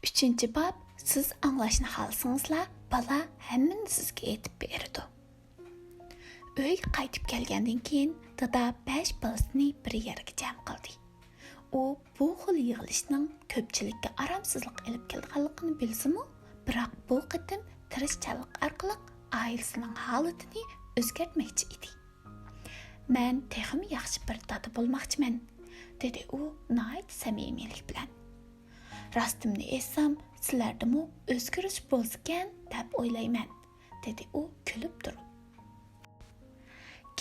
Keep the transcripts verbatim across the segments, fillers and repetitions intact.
ئۈچىنچى باب، سىز ئاڭلاشنى خالىسىڭىزلا، بالا ھەممىنى سىزگە ئېيتىپ بېرىدۇ. ئۆيگە قايتىپ كەلگەندىن كېيىن، دادا بەش بالىسىنى بىر يەرگە جەم قىلدى. ئۇ بۇ خىل يىغىلىشنىڭ كۆپچىلىككە ئارامسىزلىق ئېلىپ كېلىدىغانلىقىنى بىلسىمۇ، بىراق بۇ قېتىم تىرىشچانلىق ئارقىلىق ئائىلىسىنىڭ ھالىتىنى ئۆزگەرتمەكچى ئىدى. «مەن تېخىمۇ ياخشى بىر دادا بولماقچىمەن»، دېدى ئۇ ناھايىتى سەمىمىيلىك بىلەن. «راستىمنى ئېيتسام، سىلەردىمۇ ئۆزگىرىش بولسىكەن دەپ ئويلايمەن»، دېدى ئۇ كۈلۈپ تۇرۇپ.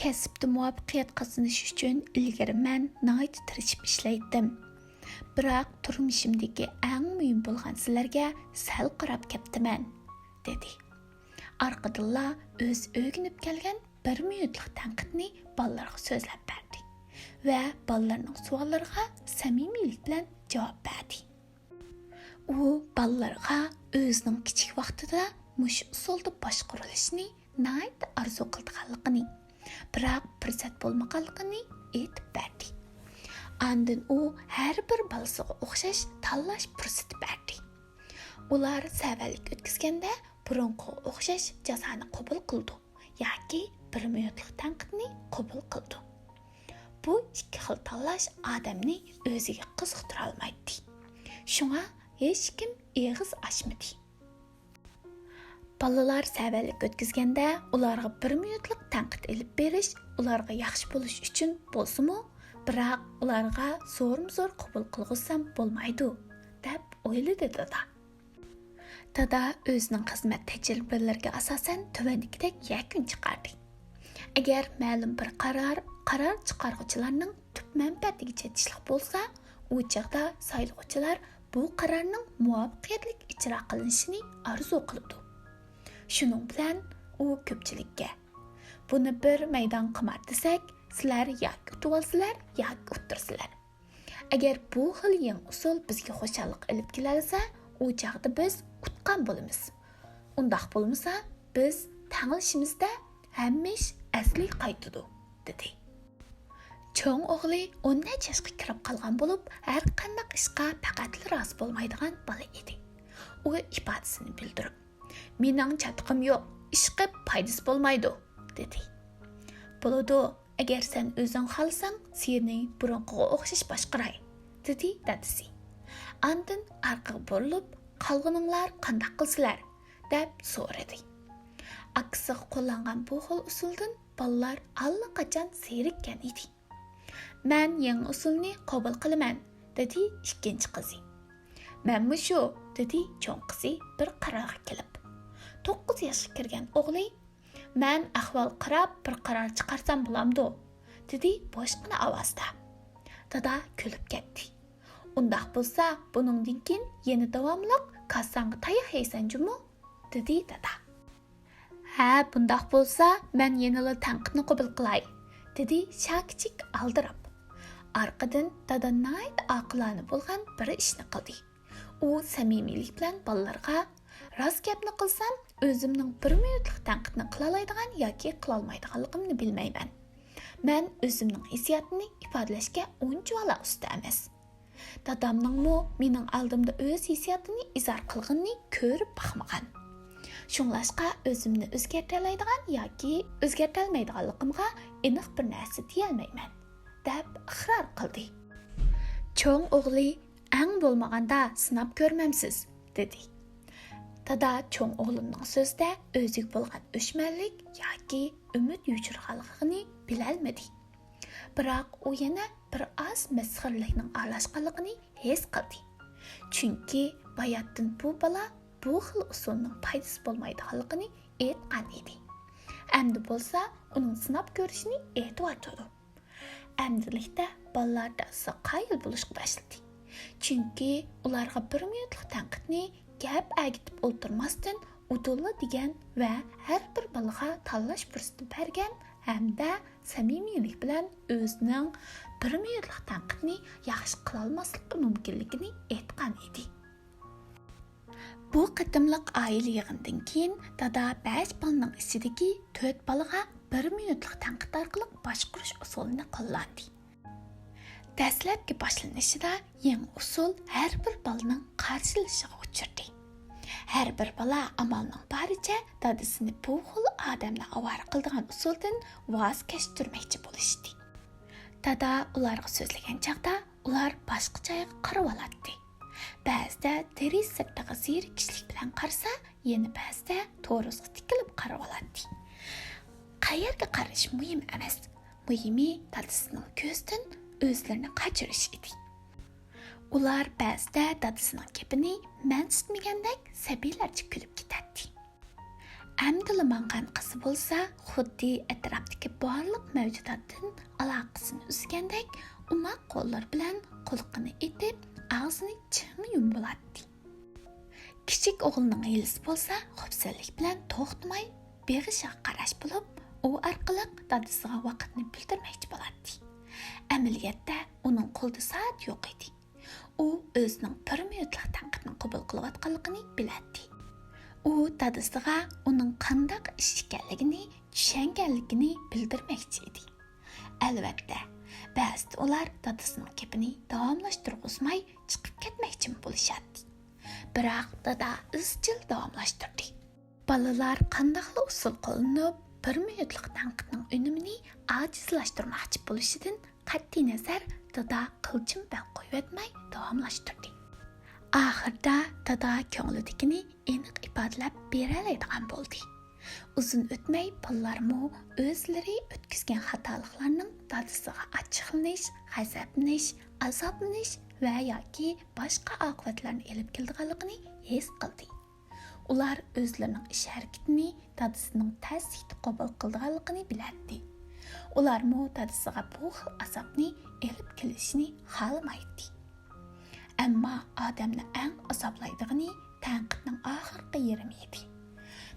«كەسىپتە مۇۋەپپەقىيەت قازىنىش ئۈچۈن ئىلگىرى مەن ناھايىتى تىرىشىپ ئىشلەيتتىم. بىراق تۇرمۇشۇمدىكى ئەڭ مۇھىم بولغان سىلەرگە سەل قاراپ كەپتىمەن»، دېدى. ئارقىدىنلا ئۆزى ئۆگىنىپ كەلگەن بىر مىنۇتلۇق تەنقىدنى بالىلارغا سۆزلەپ بەردى ۋە بالىلارنىڭ سوئاللىرىغا سەمىمىيلىك بىلەن جاۋاب بەردى. ئۇ بالىلارغا ئۆزىنىڭ كىچىك ۋاقتىدا مۇشۇ ئۇسۇلدا باشقۇرۇلۇشىنى ناھايىتى ئارزۇ قىلىدىغانلىقىنى، بىراق پۇرسەت بولمىغانلىقىنى ئېيتىپ بەردى. ئاندىن ئۇ ھەر بىر بالىسىغا ئوخشاش تاللاش پۇرسىتى بەردى. ئۇلار سەۋەنلىك ئۆتكۈزگەندە بۇرۇنقىغا ئوخشاش جازانى قوبۇل قىلىدۇ ياكى بىر مىنۇتلۇق تەنقىدنى قوبۇل قىلىدۇ. بۇ ئىككى خىل تاللاش ئادەمنى ئۆزىگە قىزىقتۇرالمايتتى. شۇڭا ھېچكىم ئېغىز ئاچمىدى. بالىلار سەۋەنلىك ئۆتكۈزگەندە ئۇلارغا بىر مىنۇتلۇق تەنقىد ئېلىپ بېرىش ئۇلارغا ياخشى بولۇش ئۈچۈن بولسىمۇ، بىراق ئۇلارغا زورمۇزور قوبۇل قىلغۇزسام بولمايدۇ، دەپ ئويلىدى دادا. دادا ئۆزىنىڭ خىزمەت تەجرىبىلىرىگە ئاساسەن تۆۋەندىكىدەك يەكۈن چىقاردى. ئەگەر مەلۇم بىر قارار، قارار چىقارغۇچىلارنىڭ تۈپ مەنپەئەتىگە چېتىشلىق بولسا، ئۇ چاغدا سايلىغۇچىلار بۇ قارارنىڭ مۇۋەپپەقىيەتلىك ئىجرا قىلىنىشىنى ئارزۇ قىلىدۇ. شۇنىڭ بىلەن ئۇ كۆپچىلىككە، «بۇنى بىر مەيدان قىمار دېسەك، سىلەر ياكى ئۇتۇۋالىسىلەر، ياكى ئۇتتۇرىسىلەر. ئەگەر بۇ خىل يېڭى ئۇسۇل بىزگە خۇشاللىق ئېلىپ كېلەلىسە، ئۇ چاغدا بىز ئۇتقان بولىمىز. ئۇنداق بولمىسا، بىز تەڭلىشىمىزدە ھەممە ئىش ئەسلىگە قايتىدۇ»، دېدى. چوڭ ئوغلى ئون نەچچە ياشقا كىرىپ قالغان بولۇپ، ھەر قانداق ئىشقا پەقەتلا رازى بولمايدىغان بالا ئىدى. ئۇ ئىپادىسىنى بىلدۈرۈپ، «مېنىڭ چاتىقىم يوق، ئىشقىپ پايدىسى بولمايدۇ»، دېدى. «بولىدۇ، ئەگەر سەن ئۆزۈڭ خالىساڭ، سېنى بۇرۇنقىغا ئوخشاش باشقۇراي»، دېدى دادىسى. ئاندىن ئارقىغا بۇرۇلۇپ، «قالغىنىڭلار قانداق قىلسىلەر؟» دەپ سورىدى. ئاكىسىغا قوللانغان بۇ خىل ئۇسۇلدىن بالىلار ئاللىقاچان زېرىككەن ئىدى. «مەن يېڭى ئۇسۇلنى قوبۇل قىلىمەن»، دېدى ئىككىنچى قىزى. «مەنمۇ شۇ»، دېدى چوڭ قىزى بىر قارارغا كېلىپ. توققۇز ياشقا كىرگەن ئوغلى، «مەن ئەھۋال قاراپ بىر قارار چىقارسام بولامدۇ؟» دېدى بوشقىنا ئاۋازدا. دادا كۈلۈپ كەتتى. «ئۇنداق بولسا، بۇنىڭدىن كېيىن يەنە داۋاملىق كاسساڭغا تاياق يەيسەن جۇمۇ؟» دېدى دادا. «ھە، بۇنداق بولسا، مەن يەنىلا تەنقىدنى قوبۇل قىلاي»، دېدى شاكىچىك ئالدىراپ. ئارقىدىن دادا ناھايىتى ئاقىلانە بولغان بىر ئىشنى قىلدى. ئۇ سەمىمىيلىك بىلەن بالىلارغا، «راست گەپنى قىلسام، ئۆزۈمنىڭ بىر مىنۇتلۇق تەنقىدنى قىلالايدىغان ياكى قىلالمايدىغانلىقىمنى بىلمەيمەن. مەن ئۆزۈمنىڭ ھېسسىياتىمنى ئىپادىلەشكە ئۇنچىۋالا ئۇستا ئەمەس. دادامنىڭمۇ مېنىڭ ئالدىمدا ئۆز ھېسسىياتىنى ئىزھار قىلغىنىنى كۆرۈپ باقمىغان. شۇڭلاشقا ئۆزۈمنى ئۆزگەرتەلەيدىغان ياكى ئۆزگەرتەلمەيدىغانلىقىمغا ئېنىق بىر نەرسە دېيەلمەيمەن»، دەپ ئىقرار قىلدى. چوڭ ئوغلى، «ئەڭ بولمىغاندا سىناپ كۆرمەمسىز؟» دېدى. دادا چوڭ ئوغلىنىڭ سۆزىدە ئۆزىگە بولغان ئۆچمەنلىك ياكى ئۈمىد يوشۇرغانلىقىنى بىلەلمىدى. بىراق ئۇ يەنە بىر ئاز مەسخىرىلىكنىڭ ئارىلاشقانلىقىنى ھېس قىلدى. چۈنكى باياتتىن بۇ بالا بۇ خىل ئۇسۇلنىڭ پايدىسى بولمايدىغانلىقىنى ئېيتقان ئىدى. ئەمدى بولسا ئۇنىڭ سىناپ كۆرۈشىنى ئېيتىۋاتىدۇ. ئەمدىلىكتە بالىلار دادىسىغا قايىل بولۇشقا باشلىدى. چۈنكى ئۇلارغا بىر مىنۇتلۇق تەنقىدنى گەپ ئەگىتىپ ئولتۇرماستىن ئۇدۇللا دېگەن ۋە ھەر بىر بالىغا تاللاش پۇرسىتى بەرگەن ھەمدە سەمىمىيلىك بىلەن ئۆزىنىڭ بىر مىنۇتلۇق تەنقىدنى ياخشى قىلالماسلىقى مۇمكىنلىكىنى ئېيتقان ئىدى. بۇ قېتىملىق ئائىلە يىغىنىدىن كېيىن دادا بەش بالىنىڭ ئىچىدىكى تۆت بالىغا بىر مىنۇتلۇق تەنقىد ئارقىلىق باشقۇرۇش ئۇسۇلىنى قوللاندى. دەسلەپكى باشلىنىشىدا يېڭى ئۇسۇل ھەر بىر بالىنىڭ قارشىلىشىغا ئۇچرىدى. ھەر بىر بالا ئامالنىڭ بارىچە دادىسىنى بۇ خىل ئادەمنى ئاۋارە قىلىدىغان ئۇسۇلدىن ۋاز كەچتۈرمەكچى بولۇشتى. دادا ئۇلارغا سۆزلىگەن چاغدا ئۇلار باشقا جايغا قارىۋالاتتى. بەزىدە دېرىزە سىرتىغا زېرىكىشلىك بىلەن قارىسا، يەنە بەزىدە تورۇسقا تىكىلىپ قارىۋالاتتى. قەيەرگە قارىشى مۇھىم ئەمەس، مۇھىمى دادىسىنىڭ كۆزىدىن ئۆزلىرىنى قاچۇرۇش ئىدى. ئۇلار بەزىدە دادىسىنىڭ گېپىنى مەنسىتمىگەندەك سەبىيلەرچە كۈلۈپ كېتەتتى. ئەمدىلا ماڭغان قىزى بولسا خۇددى ئەتراپتىكى بارلىق مەۋجۇداتتىن ئالاقىسىنى ئۈزگەندەك ئوماق قوللىرى بىلەن قۇلىقىنى ئېتىپ، ئاغزىنى چىڭ يۇمۇۋالاتتى. كىچىك ئوغلىنىڭ ھىيلىسى بولسا خۇپسەنلىك بىلەن توختىماي بېغىشىغا قاراش بولۇپ، ئۇ ئارقىلىق دادىسىغا ۋاقىتنى بىلدۈرمەكچى بولاتتى. ئەمەلىيەتتە ئۇنىڭ قولىدا سائەت يوق ئىدى. ئۇ ئۆزىنىڭ بىر مىنۇتلۇق تەنقىدنى قوبۇل قىلىۋاتقانلىقىنى بىلەتتى. ئۇ دادىسىغا ئۇنىڭ قانداق ئىش ئىكەنلىكىنى چۈشەنگەنلىكىنى بىلدۈرمەكچى ئىدى. ئەلۋەتتە، بەزىدە ئۇلار دادىسىنىڭ گېپىنى داۋاملاشتۇرغۇزماي چىقىپ كەتمەكچىمۇ بولۇشاتتى. بىراق دادا ئىزچىل داۋاملاشتۇردى. بالىلار قانداقلا ئۇسۇل قوللىنىپ، بىر مىنۇتلۇق تەنقىدنىڭ ئۈنۈمىنى ئاجىزلاشتۇرماقچى بولۇشىدىن قەتئىينەزەر، دادا قىلچىمۇ بەل قويۇۋەتمەي داۋاملاشتۇردى. ئاخىردا دادا كۆڭلىدىكىنى ئېنىق ئىپادىلەپ بېرەلەيدىغان بولدى. ئۇزۇن ئۆتمەي بالىلارمۇ ئۆزلىرى ئۆتكۈزگەن خاتالىقلارنىڭ دادىسىغا ئاچچىقلىنىش، غەزەپلىنىش، ئازابلىنىش ۋە ياكى باشقا ئاقىۋەتلەرنى ئېلىپ كېلىدىغانلىقىنى ھېس قىلدى. ئۇلار ئۆزلىرىنىڭ ئىش-ھەرىكىتىنى دادىسىنىڭ تەسلىكتە قوبۇل قىلىدىغانلىقىنى بىلەتتى. ئۇلارمۇ دادىسىغا بۇ خىل ئازابنى ئېلىپ كېلىشىنى خالىمايتتى. ئەمما ئادەمنى ئەڭ ئازابلايدىغىنى تەنقىدنىڭ ئاخىرقى يېرىمى ئىدى.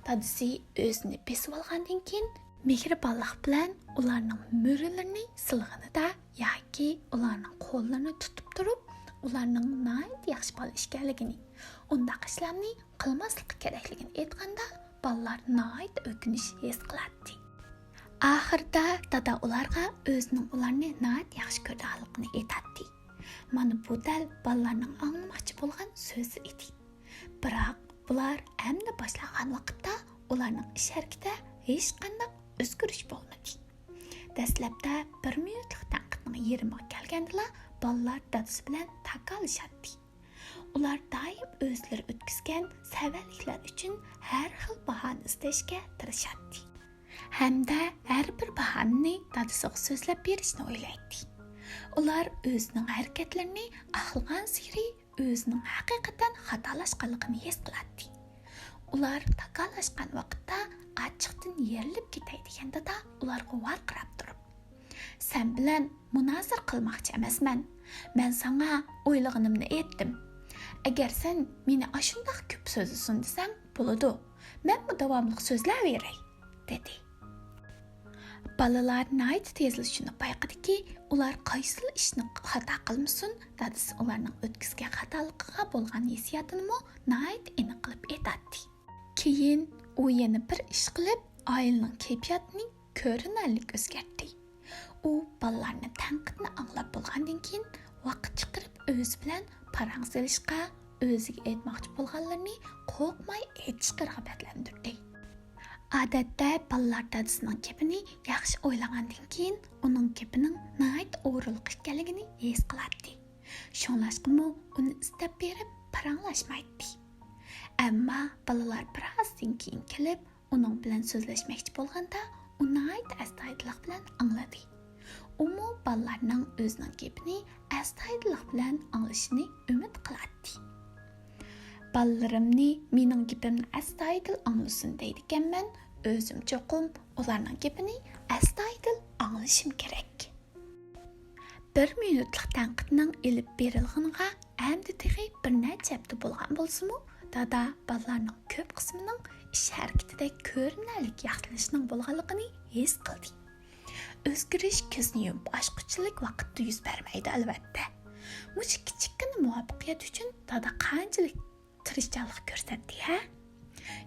دادىسى ئۆزىنى بېسىۋالغاندىن كېيىن، مېھرىبانلىق بىلەن ئۇلارنىڭ مۈرىلىرىنى سىلىغىنىدا ياكى ئۇلارنىڭ قوللىرىنى تۇتۇپ تۇرۇپ، ئۇلارنىڭ ناھايىتى ياخشى بالا ئىكەنلىكىنى، ئۇنداق ئىشلارنى قىلماسلىقى كېرەكلىكىنى ئېيتقاندا، بالىلار ناھايىتى ئۆكۈنۈش ھېس قىلاتتى. ئاخىرىدا دادا ئۇلارغا ئۆزىنىڭ ئۇلارنى ناھايىتى ياخشى كۆرىدىغانلىقىنى ئېيتاتتى. مانا بۇ دەل بالىلارنىڭ ئاڭلىماقچى بولغان سۆزى ئىدى. بىراق بۇلار ئەمدى باشلانغان ۋاقىتتا ئۇلارنىڭ ئىش-ھەرىكىتىدە ھېچقانداق ئۆزگىرىش بولمىدى. دەسلەپتە بىر مىنۇتلۇق تەنقىدنىڭ يېرىمىغا كەلگەندىلا بالىلار دادىسى بىلەن تاكاللىشاتتى. ئۇلار دائىم ئۆزلىرى ئۆتكۈزگەن سەۋەنلىكلەر ئۈچۈن ھەر خىل باھانە ئىزدەشكە تىرىشاتتى. ھەمدە ھەر بىر باھانىنى دادىسىغا سۆزلەپ بېرىشنى ئويلايتتى. ئۇلار ئۆزىنىڭ ھەرىكەتلىرىنى ئاقلىغانسېرى ئۆزىنىڭ ھەقىقەتەن خاتالاشقانلىقىنى ھېس قىلاتتى. ئۇلار تاكاللاشقان ۋاقىتتا ئاچچىقتىن يېرىلىپ كېتەي دېگەن دادا ئۇلارغا ۋارقىراپ تۇرۇپ، «سەن بىلەن مۇنازىرە قىلماقچى ئەمەسمەن. مەن ساڭا ئويلىغىنىمنى ئېيتتىم. ئەگەر سەن مېنى ئاشۇنداق كۆپ سۆزلىسۇن دېسەڭ، بولىدۇ. مەنمۇ داۋاملىق سۆزلەۋېرەي» دېدى. بالىلار ناھايىتى تېزلا شۇنى بايقىدىكى، ئۇلار قايسىلا ئىشنى خاتا قىلمىسۇن، دادىسى ئۇلارنىڭ ئۆتكۈزگەن خاتالىقىغا بولغان ھېسسىياتىنىمۇ ناھايىتى ئېنىق قىلىپ ئېيتاتتى. كېيىن ئۇ يەنە بىر ئىش قىلىپ، ئائىلىنىڭ كەيپىياتىنى كۆرۈنەرلىك ئۆزگەرتتى. ئۇ بالىلارنىڭ تەنقىدنى ئاڭلاپ بولغاندىن كېيىن، ۋاقىت چىقىرىپ ئۆزى بىلەن پاراڭ سېلىشقا، ئۆزىگە ئېيتماقچى بولغانلىرىنى قورقماي ئېيتىشقا رىغبەتلەندۈردى. ئادەتتە بالىلار دادىسىنىڭ گېپىنى ياخشى ئويلىغاندىن كېيىن، ئۇنىڭ گېپىنىڭ ناھايىتى ئورۇنلۇق ئىكەنلىكىنى ھېس قىلاتتى. شۇڭلاشقىمۇ ئۇنى ئىستەپ بېرىپ پاراڭلاشمايتتى. ئەمما بالىلار بىر ئازدىن كېيىن كېلىپ، ئۇنىڭ بىلەن سۆزلەشمەكچى بولغاندا، ئۇ ناھايىتى ئەستايىدىللىق بىلەن ئاڭلىدى. ئۇمۇ بالىلارنىڭ ئۆزىنىڭ گېپىنى ئەستايىدىللىق بىلەن ئاڭلىشىنى ئۈمىد قىلاتتى. «بالىلىرىمنى مېنىڭ گېپىمنى ئەستايىدىل ئاڭلىسۇن دەيدىكەنمەن، ئۆزۈم چوقۇم ئۇلارنىڭ گېپىنى ئەستايىدىل ئاڭلىشىم كېرەك.» بىر مىنۇتلۇق تەنقىدنىڭ ئېلىپ بېرىلغىنىغا ئەمدى تېخى بىر نەچچە ھەپتە بولغان بولسىمۇ، دادا بالىلارنىڭ كۆپ قىسمىنىڭ ئىش ھەرىكىتىدە كۆرۈنەرلىك ياخشىلىنىشنىڭ بولغانلىقىنى ھېس قىلدى. ئۆزگىرىش كۆزنى يۇمۇپ ئاچقۇچىلىك ۋاقىتتا يۈز بەرمەيدۇ، ئەلۋەتتە. مۇشۇ كىچىككىنە مۇۋەپپەقىيەت ئۈچۈن دادا قانچىلىك تىرىشچانلىق كۆرسەتتى، ھە؟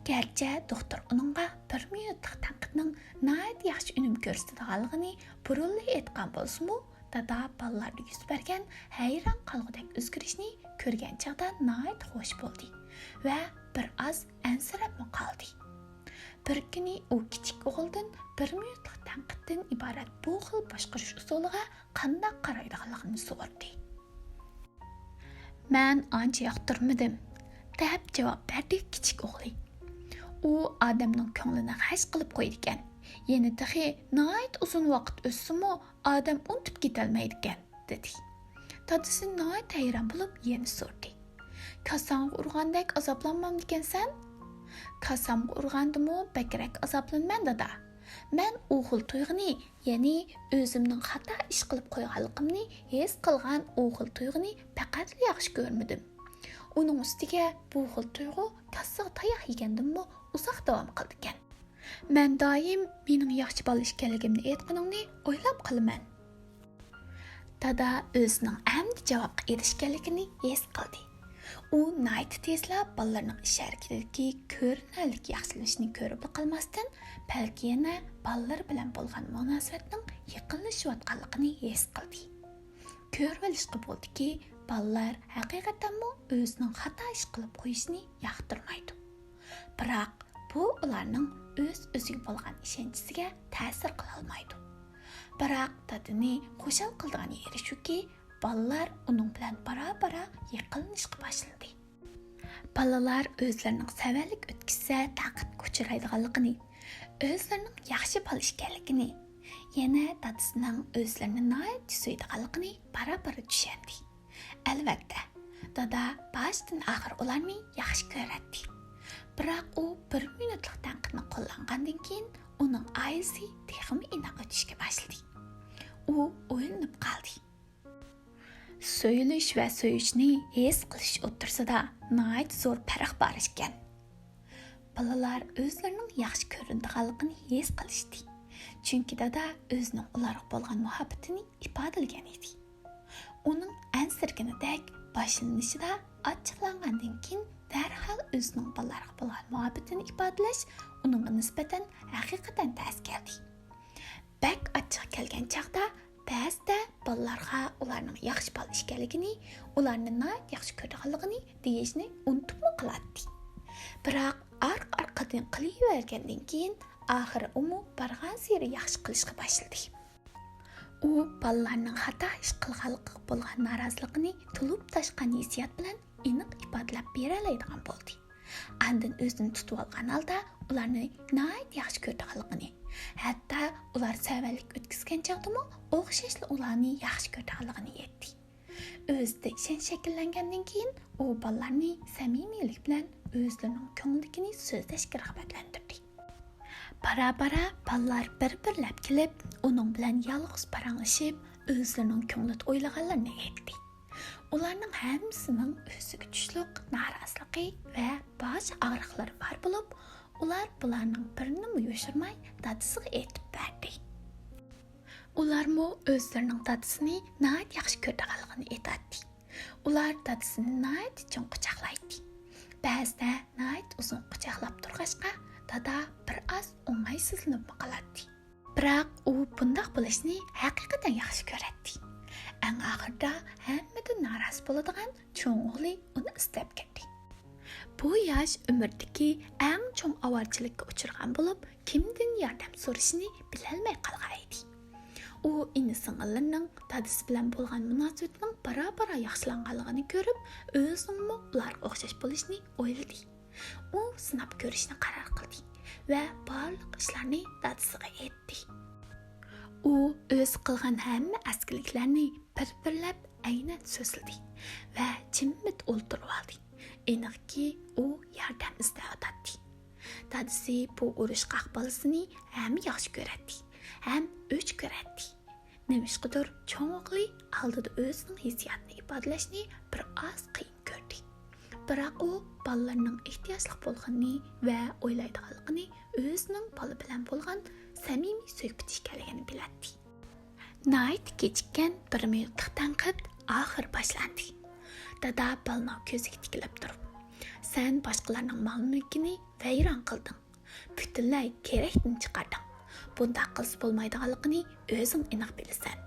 گەرچە دوختۇر ئۇنىڭغا بىر مىنۇتلۇق تەنقىدنىڭ ناھايىتى ياخشى ئۈنۈم كۆرسىتىدىغانلىقىنى بۇرۇنلا ئېيتقان بولسىمۇ، دادا بالىلاردا يۈز بەرگەن ھەيران قالغۇدەك ئۆزگىرىشنى كۆرگەن چاغدا ناھايىتى خوش بولدى ۋە بىر ئاز ئەنسىرەپمۇ قالدى. بىر كۈنى ئۇ كىچىك ئوغلىدىن بىر مىنۇتلۇق تەنقىدتىن ئىبارەت بۇ خىل باشقۇرۇش ئۇسۇلىغا قانداق قارايدىغانلىقىنى سورىدى. «مەن ئانچە ياقتۇرمىدىم»، دەپ جاۋاب بەردى كىچىك ئوغلى. «ئۇ ئادەمنىڭ كۆڭلىنى غەش قىلىپ قويىدىكەن. يەنە تېخى ناھايىتى ئۇزۇن ۋاقىت ئۆتسىمۇ، ئادەم ئۇنتۇپ كېتەلمەيدىكەن»، دېدى. دادىسى ناھايىتى ھەيران بولۇپ يەنە سورىدى. «كاساڭغا ئۇرغاندەك ئازابلانمامدىكەنسەن؟» «كاسامغا ئۇرغاندىمۇ بەكرەك ئازابلىنىمەن، دادا. مەن ئۇ خىل تۇيغۇنى، يەنى ئۆزۈمنىڭ خاتا ئىش قىلىپ قويغانلىقىمنى ھېس قىلغان ئۇ خىل تۇيغۇنى پەقەتلا ياخشى كۆرمىدىم. ئۇنىڭ ئۈستىگە بۇ خىل تۇيغۇ كاسىغا تاياق يېگەندىنمۇ ئۇزاق داۋام قىلىدىكەن. مەن دائىم مېنىڭ ياخشى بالا ئىكەنلىكىمنى ئېيتقىنىڭنى ئويلاپ قالىمەن.» دادا ئۆزىنىڭ ئەمدى جاۋابقا ئېرىشكەنلىكىنى ھېس قىلدى. ئۇ ناھايىتى تېزلا بالىلىرىنىڭ ئىش ھەرىكىتىدىكى كۆرۈنەرلىك ياخشىلىنىشنى كۆرۈپلا قالماستىن، بەلكى يەنە بالىلىرى بىلەن بولغان مۇناسىۋەتنىڭ يېقىنلىشىۋاتقانلىقىنى ھېس قىلدى. كۆرۈۋېلىشقا بولىدۇكى، بالىلار ھەقىقەتەنمۇ ئۆزىنىڭ خاتا ئىش قىلىپ قويۇشىنى ياقتۇرمايدۇ. بىراق، بۇ ئۇلارنىڭ ئۆز-ئۆزىگە بولغان ئىشەنچىسىگە تەسىر قىلالمايدۇ. بىراق، دادىنى خۇشال قىلىدىغان يېرى شۇكى، بالىلار ئۇنىڭ بىلەن بارا-بارا يېقىنلىشىشقا باشلىدى. بالىلار ئۆزلىرىنىڭ سەۋەنلىك ئۆتكۈزسە تەنقىدكە ئۇچرايدىغانلىقىنى، ئۆزلىرىنىڭ ياخشى بالا ئىكەنلىكىنى، يەنە دادىسىنىڭ ئۆزلىرىنى ناھايىتى سۆيىدىغانلىقىنى بارا-بارا چۈشەندى. ئەلۋەتتە، دادا باشتىن-ئاخىر ئۇلارنى ياخشى كۆرەتتى. بىراق ئۇ بىر مىنۇتلۇق تەنقىدنى قوللانغاندىن كېيىن، ئۇنىڭ ئائىلىسى تېخىمۇ ئىناق ئۆتۈشكە باشلىدى. ئۇ ئويلىنىپ قالدى. سۆيۈلۈش ۋە سۆيۈشنى ھېس قىلىش ئوتتۇرىسىدا ناھايىتى زور پەرق بار ئىكەن. بالىلار ئۆزلىرىنىڭ ياخشى كۆرۈلىدىغانلىقىنى ھېس قىلىشتى. چۈنكى دادا ئۆزىنىڭ ئۇلارغا بولغان مۇھەببىتىنى ئىپادىلىگەن ئىدى. ئۇنىڭ ئەنسىرىگىنىدەك باشلىنىشىدا ئاچچىقلانغاندىن كېيىن دەرھال ئۆزىنىڭ بالىلارغا بولغان مۇھەببىتىنى ئىپادىلەش ئۇنىڭغا نىسبەتەن ھەقىقەتەن تەس كەلدى. بەك ئاچچىق كەلگەن چاغدا بەزىدە بالىلارغا ئۇلارنىڭ ياخشى بالا ئىكەنلىكىنى، ئۇلارنى ناھايىتى ياخشى كۆرىدىغانلىقىنى دېيىشنى ئۇنتۇپمۇ قالاتتى. بىراق ئارقا-ئارقىدىن قىلىۋەرگەندىن كېيىن، ئاخىرى ئۇمۇ بارغانسېرى ياخشى قىلىشقا باشلىدى. ئۇ بالىلارنىڭ خاتا ئىش قىلغانلىقىغا بولغان نارازىلىقىنى تولۇپ تاشقان ھېسسىيات بىلەن ئېنىق ئىپادىلەپ بېرەلەيدىغان بولدى. ئاندىن ئۆزىنى تۇتۇۋالغان ھالدا ئۇلارنى ناھايىتى ياخشى كۆرىدىغانلىقىنى، ھەتتا ئۇلار سەۋەنلىك ئۆتكۈزگەن چاغدىمۇ ئوخشاشلا ئۇلارنى ياخشى كۆرىدىغانلىقىنى ئېيتتى. ئۆزىدە ئىشەنچ شەكىللەنگەندىن كېيىن، ئۇ بالىلارنى سەمىمىيلىك بىلەن ئۆزلىرىنىڭ كۆڭلىدىكىنى سۆزلەشكە رىغبەتلەندۈردى. بارا-بارا بالىلار بىر-بىرلەپ كېلىپ، ئۇنىڭ بىلەن يالغۇز پاراڭلىشىپ، ئۆزلىرىنىڭ كۆڭلىدە ئويلىغانلىرىنى ئېيتتى. ئۇلارنىڭ ھەممىسىنىڭ ئۆزىگە تۇشلۇق نارازىلىقى ۋە باش ئاغرىقلىرى بار بولۇپ، ئۇلار بۇلارنىڭ بىرىنىمۇ يوشۇرماي دادىسىغا ئېيتىپ بەردى. ئۇلارمۇ ئۆزلىرىنىڭ دادىسىنى ناھايىتى ياخشى كۆرىدىغانلىقىنى ئېيتاتتى. ئۇلار دادىسىنى ناھايىتى چىڭ قۇچاقلايتتى. بەزىدە ناھايىتى ئۇزۇن قۇچاقلاپ تۇرغاچقا، دادا بىر ئاز ئوڭايسىزلىنىپمۇ قالاتتى. بىراق ئۇ بۇنداق بولۇشنى ھەقىقەتەن ياخشى كۆرەتتى. ئەڭ ئاخىرىدا ھەممىدىن نارازى بولىدىغان چوڭ ئوغلى ئۇنى ئىستەپ كىردى. بۇ ياش ئۆمرىدىكى ئەڭ چوڭ ئاۋارىچىلىككە ئۇچرىغان بولۇپ، كىمدىن ياردەم سورىشىنى بىلەلمەي قالغان ئىدى. ئۇ ئىنى-سىڭىللىرىنىڭ دادىسى بىلەن بولغان مۇناسىۋىتىنىڭ بارا-بارا ياخشىلانغانلىقىنى كۆرۈپ، ئۆزىنىڭمۇ ئۇلارغا ئوخشاش بولۇشنى ئويلىدى. ئۇ سىناپ كۆرۈشنى قارار قىلدى ۋە بارلىق ئىشلارنى دادىسىغا ئېيتتى. ئۇ ئۆزى قىلغان ھەممە ئەسكىلىكلەرنى بىر-بىرلەپ ئەينەن سۆزلىدى ۋە جىممىدە ئولتۇرۇۋالدى. ئېنىقكى، ئۇ ياردەم ئىزدەۋاتاتتى. دادىسى بۇ ئۇرۇشقاق بالىسىنى ھەم ياخشى كۆرەتتى، ھەم ئۆچ كۆرەتتى. نېمىشقىدۇر چوڭ ئوغلى ئالدىدا ئۆزىنىڭ ھېسسىياتىنى ئىپادىلەشنى بىر ئاز قىيىن كۆردى. بىراق ئۇ بالىلىرىنىڭ ئېھتىياجلىق بولغىنىنى ۋە ئويلايدىغانلىقىنى ئۆزىنىڭ بالا بىلەن بولغان سەمىمىي سۆھبىتى ئىكەنلىكىنى بىلەتتى. ناھايىتى كېچىككەن بىر مىنۇتلۇق تەنقىد ئاخىرى باشلاندى. دادا بالىنىڭ كۆزىگە تىكىلىپ تۇرۇپ، «سەن باشقىلارنىڭ مال-مۈلكىنى ۋەيران قىلدىڭ، پۈتۈنلەي كېرەكتىن چىقاردىڭ. بۇنداق قىلسا بولمايدىغانلىقىنى ئۆزۈڭ ئېنىق بىلىسەن.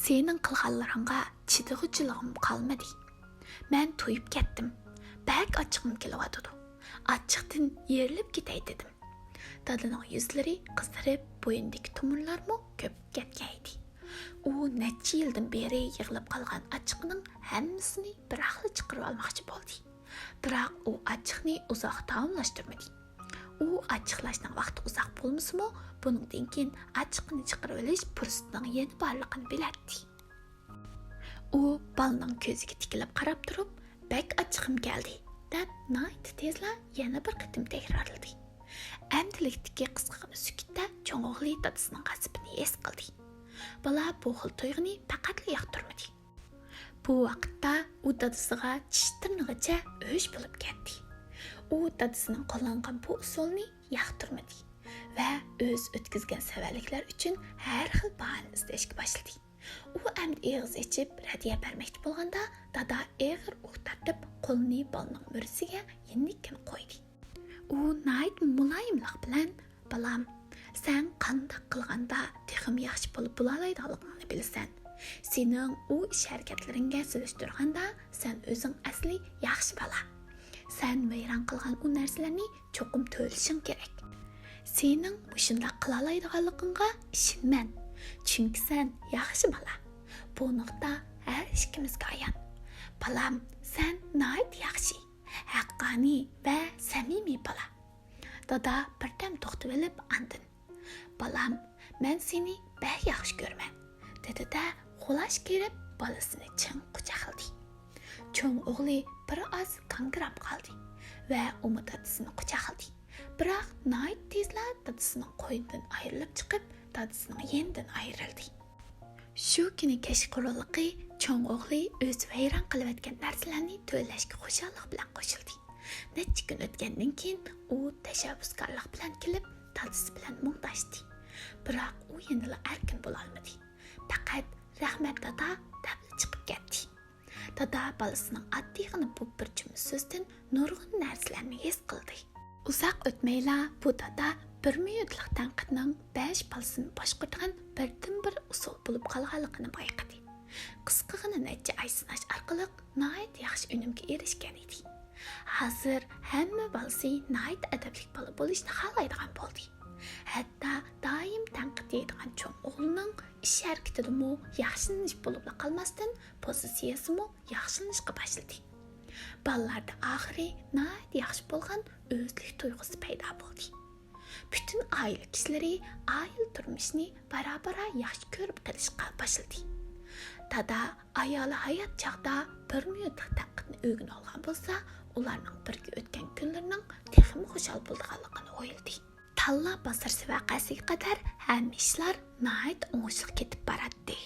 سېنىڭ قىلغانلىرىڭغا چىدىغۇچىلىقىم قالمىدى. مەن تويۇپ كەتتىم. بەك ئاچچىقىم كېلىۋاتىدۇ. ئاچچىقتىن يېرىلىپ كېتەي دېدىم. دادىنىڭ يۈزلىرى قىزىرىپ، بوينىدىكى تومۇرلارمۇ كۆپۈپ كەتكەن ئىدى. ئۇ نەچچە يىلدىن بېرى يىغىلىپ قالغان ئاچچىقىنىڭ ھەممىسىنى بىراقلا چىقىرىۋالماقچى بولدى. بىراق ئۇ ئاچچىقنى ئۇزاق داۋاملاشتۇرمىدى. ئۇ ئاچچىقلاشنىڭ ۋاقتى ئۇزاق بولمىسىمۇ، بۇنىڭدىن كېيىن ئاچچىقىنى چىقىرىۋېلىش پۇرسىتىنىڭ يەنە بارلىقىنى بىلەتتى. ئۇ بالىنىڭ كۆزىگە تىكىلىپ قاراپ تۇرۇپ، بەك ئاچچىقىم كەلدى، دەپ ناھايىتى تېزلا يەنە بىر قېتىم تەكرارلىدى. ئەمدىلىكتىكى قىسقىغىنە سۈكۈتتە چوڭ ئوغلى دادىسىنىڭ غەزىپىنى ھېس قىلدى. بالا بۇ خىل تۇيغۇنى پەقەتلا ياقتۇرمىدى. بۇ ۋاقىتتا ئۇ دادىسىغا چىش تىرنىغىچە ئۆچ بولۇپ كەتتى. ئۇ دادىسىنىڭ قوللانغان بۇ ئۇسۇلنى ياقتۇرمىدى ۋە ئۆزى ئۆتكۈزگەن سەۋەنلىكلەر ئۈچۈن ھەر خىل باھانە ئىزدەشكە باشلىدى. ئۇ ئەمدى ئېغىز ئېچىپ رەددىيە بەرمەكچى بولغاندا، دادا ئېغىر ئۇھ تارتىپ، قولىنى بالىنىڭ مۈرىسىگە يېنىككىنە قويدى. ئۇ ناھايىتى مۇلايىملىق بىلەن، «بالام، سەن قانداق قىلغاندا تېخىمۇ ياخشى بولۇپ بولالايدىغانلىقىڭنى بىلىسەن. سېنىڭ ئۇ ئىش-ھەرىكەتلىرىڭگە سېلىشتۇرغاندا، سەن ئۆزۈڭ ئەسلى ياخشى بالا. سەن ۋەيران قىلغان ئۇ نەرسىلەرنى چوقۇم تۆلىشىڭ كېرەك. سېنىڭ مۇشۇنداق قىلالايدىغانلىقىڭغا ئىشىنىمەن، چۈنكى سەن ياخشى بالا. بۇ نۇقتا ھەر ئىككىمىزگە ئايان. بالام، سەن ناھايىتى ياخشى، ھەققانىي ۋە سەمىمىي بالا.» دادا بىردەم توختىۋېلىپ ئاندىن، «بالام، مەن سېنى بەك ياخشى كۆرىمەن.» دېدى-دە، خۇلاش كىرىپ بالىسىنى چىڭ قۇچاقلىدى. چوڭ ئوغلى بىر ئاز گاڭگىراپ قالدى ۋە ئۇمۇ دادىسىنى قۇچاقلىدى. بىراق ناھايىتى تېزلا دادىسىنىڭ قوينىدىن ئايرىلىپ چىقىپ، دادىسىنىڭ يېنىدىن ئايرىلدى. شۇ كۈنى كەچقۇرۇنلۇقى چوڭ ئوغلى ئۆزى ۋەيران قىلىۋەتكەن نەرسىلەرنى تۆلەشكە خۇشاللىق بىلەن قوشۇلدى. نەچچە كۈن ئۆتكەندىن كېيىن ئۇ تەشەببۇسكارلىق بىلەن كېلىپ، دادىسى بىلەن مۇڭداشتى. بىراق ئۇ يەنىلا ئەركىن بولالمىدى. پەقەت «رەھمەت، دادا» دەپلا چىقىپ كەتتى. دادا بالىسىنىڭ ئاددىيغىنا بۇ بىر جۈملە سۆزدىن نۇرغۇن نەرسىلەرنى ھېس قىلدى. ئۇزاق ئۆتمەيلا بۇ دادا بىر مىنۇتلۇق تەنقىدنىڭ بەش بالىسىنى باشقۇرىدىغان بىردىنبىر ئۇسۇل بولۇپ قالغانلىقىنى بايقىدى. قىسقىغىنا نەچچە ئاي سىناش ئارقىلىق ناھايىتى ياخشى ئۈنۈمگە ئېرىشكەن ئىدى. ھازىر ھەممە بالىسى ناھايىتى ئەدەپلىك بالا بولۇشنى خالايدىغان بولدى. ھەتتا دائىم تەنقىد يەيدىغان چوڭ ئوغلىنىڭ ئىش ھەرىكىتىدىمۇ ياخشىلىنىش بولۇپلا قالماستىن، پوزىتسىيەسىمۇ ياخشىلىنىشقا باشلىدى. بالىلاردا ئاخىرى ناھايىتى ياخشى بولغان ئۆزلۈك تۇيغۇسى پەيدا بولدى. پۈتۈن ئائىلە كىشىلىرى ئائىلە تۇرمۇشىنى بارا-بارا ياخشى كۆرۈپ قېلىشقا باشلىدى. دادا ئايالى ھايات چاغدا بىر مىنۇتلۇق تەنقىدنى ئۆگىنىۋالغان بولسا، ئۇلارنىڭ بىرگە ئۆتكەن كۈنلىرىنىڭ تېخىمۇ خۇشال بولىدىغانلىقىنى ئويلىدى. تاللا بازىرىسى ۋەقەسىگە قەدەر ھەممە ئىشلار ناھايىتى ئوڭۇشلۇق كېتىپ باراتتى.